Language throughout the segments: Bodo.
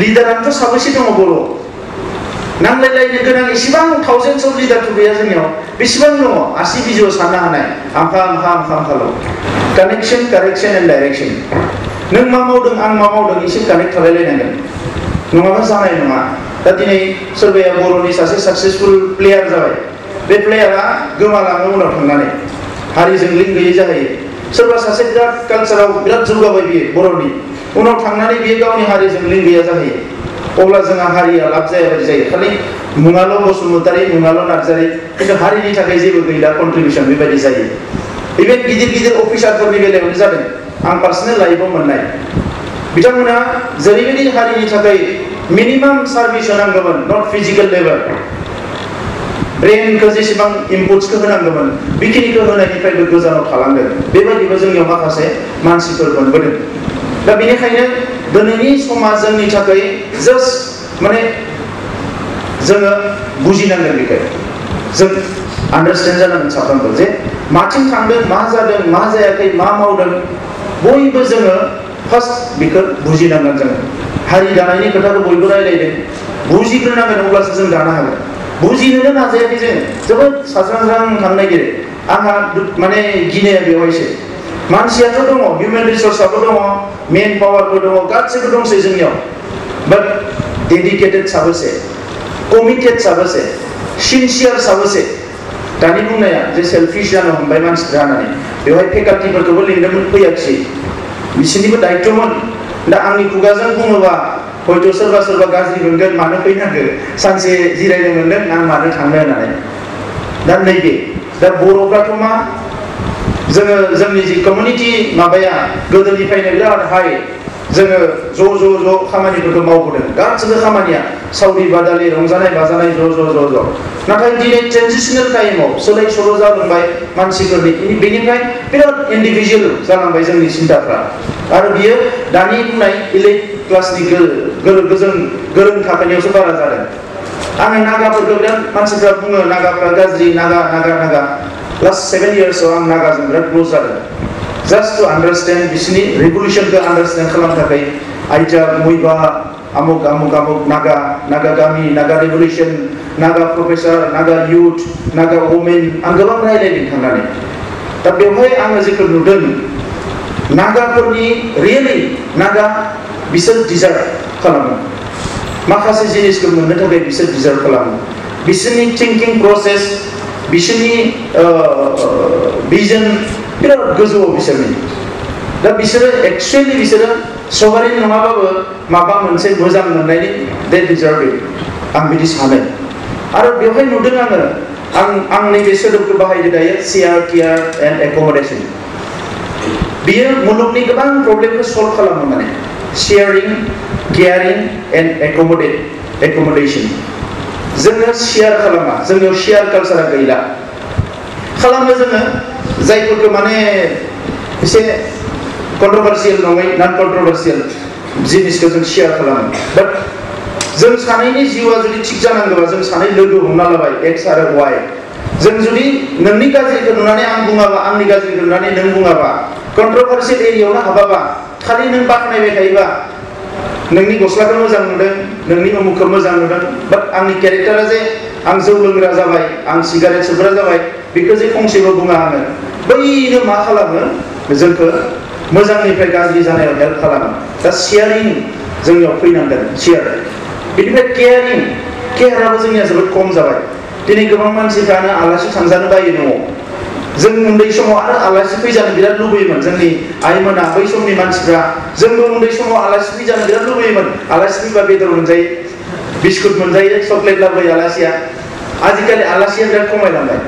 लिडारानोथ' साबैसे दङ बर' नांलायलायनो गोनां इसेबां थाउजेन्डस अफ लिडारथ' गैया जोंनियाव बेसेबां दङ आसि बिजौआव साननो हानाय आमखाल' कानेक्सन कारेक्सन एन्ड डाइरेक्सन नों मा मावदों आं मा मावदों एसे कानेक्ट थालायलायनांगोन नङाबा जानाय नङा दा दिनै सोरबाया बर'नि सासे साक्सेसफुल प्लेयार जाबाय बे प्लेयारा गोमालाङो उनाव थांनानै हारिजों लिंक गैयै जाहैयो सोरबा सासे बिराद कालचाराव बिराद जौगाबाय बियो बर'नि उनाव थांनानै बियो गावनि हारिजों लिंक गैया जाहैयो अब्ला जोंहा हारिया लाब जायाबायदि जायो खालि मुङाल' बसुमतारी मुङाल' नार्जारी खिन्थु हारिनि थाखाय जेबो गैला कन्ट्रिबिउसन बेबायदि जायो इभेन गिदिर अफिसारफोरनि बेलायावनो जादों आं पार्सनेल लाइफआव मोननाय बिथांमोना जेरैबायदि हारिनि थाखाय मिनिमाम सार्भिस होनांगौमोन नट फिजिकेल लेभेल ब्रेनखौ जेसेबां इम्पुट्सखौ होनांगौमोन बेखिनिखौ होनायनिफ्रायबो गोजानाव थालांदों बेबायदिबो जोंनियाव माखासे मानसिफोर मोनबोदों दा बेनिखायनो दिनैनि समा जोंनि थाखाय जास्ट माने जोङो बुजिनांगोन बेखौ जों आन्डारस्टेन्ड जानांगोन साफ्रोमबो जे माथिं थांदों मा जादों मा जायाखै मा मावदों बयबो जोङो फार्स्ट बेखौ बुजिनांगोन जोङो हारि दानायनि खोथाखौ बयबो रायलायदों बुजिग्रोनांगोन अब्लासो जों दानो हागोन बुजिनोनो नाजायाखै जों जोबोद साज्रां थांनो नागिरो आंहा माने गिनाया बेवहायसो मानसियाथ' दङ हिउमेन रिसर्सआबो दङ मेन पावारबो दङ गासैबो दंसै जोंनियाव बाट डेडिकेटेड साबोसे कमिटेड साबोसे सिनसियार साबोसे दानि बुंनाया जे सेल्फिश जानो हमबाय मानसिफ्रा होननानै बेवहाय फेकाल्टिफोरखौबो लिंदोंमोन फैयाखिसै बिसोरनिबो दायित्वमोन दा आंनि खुगाजों बुङोबा हयथ' सोरबा गाज्रि मोनगोन मानो फैनांगौ सानसे जिरायनो मोनदों आं मानो थांनो होननानै दा नैबे दा बर'फ्राथ' मा जोङो जोंनि जि कमिउनिटि माबाया गोदोनिफ्रायनो बिराद हाइ जोङो ज' खामानिफोरखौ मावबोदों गासिबो खामानिया सावरि बादालि रंजानाय बाजानाय ज' नाथाय दिनै ट्रेन्जिशनेल टाइमाव सोलाय सोल' जालांबाय मानसिफोरनि बेनिफ्राय बिराद इन्डिभिजुवेल जालांबाय जोंनि सिन्ताफ्रा आरो बियो दानि बुंनाय इलिट क्लासनि गोरों थाखोनियावसो बारा जादों आङो नागाफोरखौ बिराद मानसिफ्रा बुङो नागाफ्रा गाज्रि नागा लास्ट 7 इयार्सआव आं नागाजों बिराद क्ल'ज जादों just to understand बिसोरनि रिभलिउसनखौ आन्डारस्टेन्ड खालामनो थाखाय आइजा मुइबा आमुक नागा गामि नागा रिभलिउसन नागा प्रफेसार नागा इउथ नागा वमेन आं गोबां रायलायदों थांनानै दा बेवहाय आङो जेखौ नुदों नागाफोरनि रियेलि नागा बिसोर डिजार्भ खालामो माखासे जिनिसखौ मोननो थाखाय बिसोर डिजार्भ खालामो बिसोरनि थिंकिं प्रसेस बिसोरनि भिजन बिराद गोजौआव बिसोरनि दा बिसोरो एक्चुअलि बिसोरो सबारिन नङाबाबो माबा मोनसे मोजां मोननायनि दे डिजार्भ इट आं बिदि सानो आरो बेवहाय नुदों आं नैबे सोदोबखौ बाहायदो दायो शेयार केयार एन्ड एकमडेसन बियो मुलुगनि गोबां प्रब्लेमखौ सल्भ खालामो माने शेयारिं केयारिं एन्ड एकमडेसन जोङो शेयार खालामा जोंनियाव शेयार कालचारा गैला खालामो जोङो जायफोरखौ माने एसे कन्ट्रोभार्सियेल नङै नन कन्ट्रोभार्सियेल जिनिसखौ जों शेयार खालामो बाट जों सानैनि जिउआ जुदि थिग जानांगौबा जों सानै लोगो हमना लाबाय एक्स आरो वाइ जों जुदि नोंनि गाज्रिखौ नुनानै आं बुङाबा आंनि गाज्रिखौ नुनानै नों बुङाबा कन्ट्रोभार्सियेल एरियायावनो हाबाबा खालि नों बाख्नायबाय थायोबा नोंनि गस्लाखौ मोजां नुदों नोंनि उमुखौ मोजां नुदों बाट आंनि केरेक्टारा जे आं जौ लोंग्रा जाबाय आं सिगारेट सोबग्रा जाबाय बेखौ जे फंसेबो बुङा आङो बैनो मा खालामो जोंखौ मोजांनिफ्राय गाज्रि जानायाव हेल्प खालामो दा शेयारिं जोंनियाव फैनांगोन शेयार बेनिफ्राय केयाराबो जोंनिया जोबोद खम जाबाय दिनै गोबां मानसिफ्रानो आलासि थांजानो बायो न'आव जों उन्दै समाव आरो आलासि फैजानो बिराद लुबैयोमोन जोंनि आइमोना बै समनि मानसिफ्रा जोंबो उन्दै समाव आलासि फैजानो बिराद लुबैयोमोन आलासि फैबा बेदर मोनजायो बिस्कुट मोनजायो चक्लेट लाबोयो आलासिया आजिखालि आलासिया बिराद खमायलांबाय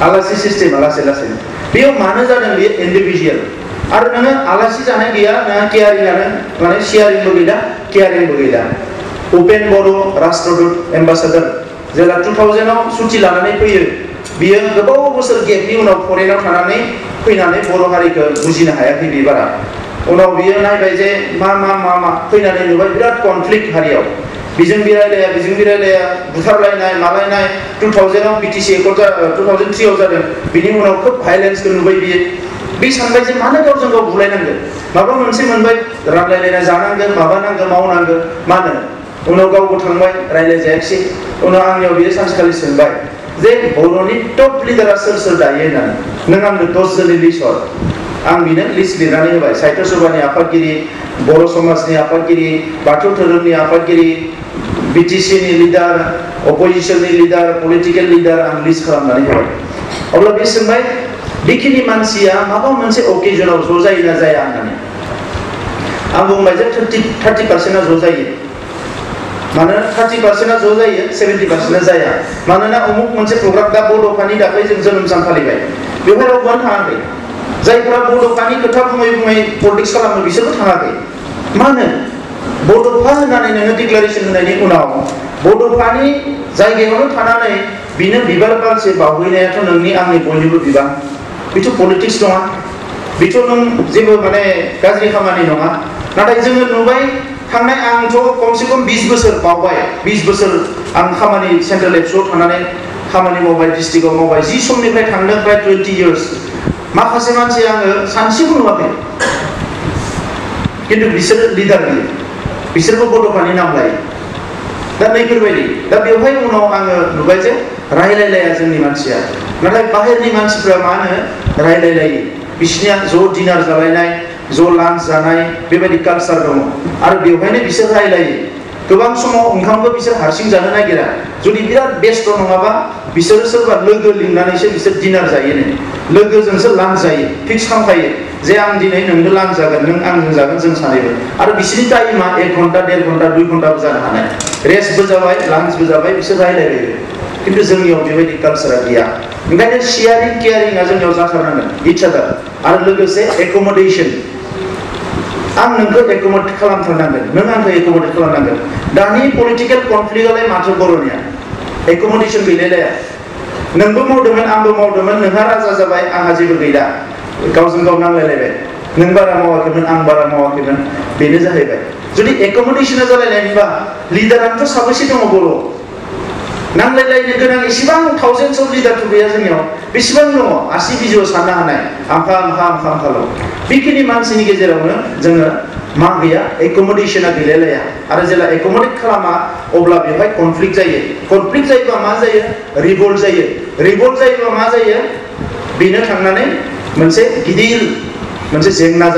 आलासि सिस्टेमा लासै बेयाव मानो जादों बेयो इन्डिभिजुवेल आरो नोङो आलासि जानाय गैया नोंहा केयारिंआनो माने शेयारिंबो गैला केयारिंबो गैला उपेन बर' राष्ट्रदूत एम्बासाडर जेला 2000आव सुथि लानानै फैयो बियो गोबाव बोसोर गेपनि उनाव फरेनाव थानानै फैनानै बर' हारिखौ बुजिनो हायाखै बे बारा उनाव बियो नायबाय जे मा फैनानै नुबाय बिराद कनफ्लिक्ट हारियाव बिजों बिरायलाया बुथारलायनाय मालायनाय 2000आव बिटिसि एकर्ड 2003आव जादों बिनि उनाव खोब भाइलेन्सखौ नुबाय बियो बे सानबाय जे मानो गावजों गाव बुलायनांगौ माबा मोनसे मोनबाय रानलायलायना जानांगोन माबानांगोन मावनांगोन मानो उनाव गावबो थांबाय रायज्लायजायाखिसै उनाव आंनियाव बियो सानसेखालि सोंबाय जे बर'नि टप लिडारा सोर सोर दायो होननानै नों आंनो 10 जननि लिस्ट हर आं बिनो लिस्ट लिरनानै होबाय साहित्य सभानि आफादगिरि बर' समाजनि आफादगिरि बाथौ धोरोमनि आफादगिरि बिटिसिनि लिडार अपोजिशननि लिडार पलिटिकल लिडार आं लिस्ट खालामनानै होबाय अब्ला बे सोंबाय बेखिनि मानसिया माबा मोनसे अकेजनाव ज' जायो ना जाया होननानै आं बुंबाय जे 30% ज' जायो मानोना 30% ज' जायो 70% जाया मानोना अमुक मोनसे प्रग्राम दा बड'फानि दाख्लै जों जोनोम सान फालिबाय बेवहाय रावबोआनो थाङाखै जायफोरा बड'फानि खोथा बुङै बुङै पलिटिक्स खालामो बिसोरबो थाङाखै मानो बड'फा होननानै नोङो डिक्लारेसन होनायनि उनाव बड'फानि जायगायावनो थानानै बिनो बिबार बारसे बावहैनायाथ' नोंनि आंनि बयनिबो बिबान बेथ' पलिटिक्स नङा बेथ' नों जेबो माने गाज्रि खामानि नङा नाथाय जोङो नुबाय थांनाय आंथ' खमसे खम 20 बोसोर बावबाय 20 बोसोर आं खामानि सेन्ट्रेल एबसुआव थानानै खामानि मावबाय डिस्ट्रिक्टआव मावबाय जि समनिफ्राय थांदों प्राय 20 इयार्स माखासे मानसि आङो सानसेबो नुवाखै किन्तु बिसोरो लिडार गैया बिसोरबो बड'फानि नाम लायो दा नैफोरबायदि दा बेवहाय उनाव आङो नुबाय जे रायलायलाया जोंनि मानसिया नाथाय बाहेरनि मानसिफ्रा मा होनो रायलायलायो बिसोरनिया ज' डिनार जालायनाय ज' लान्च जानाय बेबायदि कालचार दङ आरो बेवहायनो बिसोर रायलायो गोबां समाव ओंखामबो बिसोर हारसिं जानो नागिरा जुदि बिराद बेस्थ' नङाबा बिसोरो सोरबा लोगो लिंनानैसो बिसोर डिनार जायोनो लोगोजोंसो लान्च जायो फिक्स खालामखायो जे आं दिनै नोंनो लान्च जागोन नों आंजों जागोन जों सानैबो आरो बिसोरनि टाइमा 1 घन्टा 1.5 घन्टा 2 घन्टाबो जानो हानाय रेस्टबो जाबाय लान्चबो जाबाय बिसोर रायलायलायो किन्तु जोंनियाव बेबायदि कालचारा गैया ओंखायनो शेयारिं केयारिंआ जोंनियाव जाथारनांगोन इच आदार आरो लोगोसे एकमडेशन आं नोंखौ एकमडेट खालामथारनांगोन नों आंखौ एकमडेट खालामनांगोन दानि पलिटिकेल कनफ्लिक्टआलाय माथो बर'निया एकमडेशन गैलायलाया नोंबो मावदोंमोन आंबो मावदोंमोन नोंहा राजा जाबाय आंहा जेबो गैला गावजों गाव नांलायलायबाय नों बारा मावाखैमोन आं बारा मावाखैमोन बेनो जाहैबाय जुदि एकमडेशना जालायनायनिबा लिडारानोथ' साबैसे दङ बर' नांलायलायनो गोनां इसेबां थाउजेन्डस अफ लिडारथ' गैया जोंनियाव बेसेबां दङ आसि बिजौआव साननो हानाय आमखाल' बेखिनि मानसिनि गेजेरावनो जोङो मा गैया एकमडेशना गैलायलाया आरो जेला एकमडेट खालामा अब्ला बेवहाय कनफ्लिक्ट जायोबा मा जायो रिभल्ट जायोबा मा जायो बेनो थांनानै मोनसे गिदिर मोनसे जेंना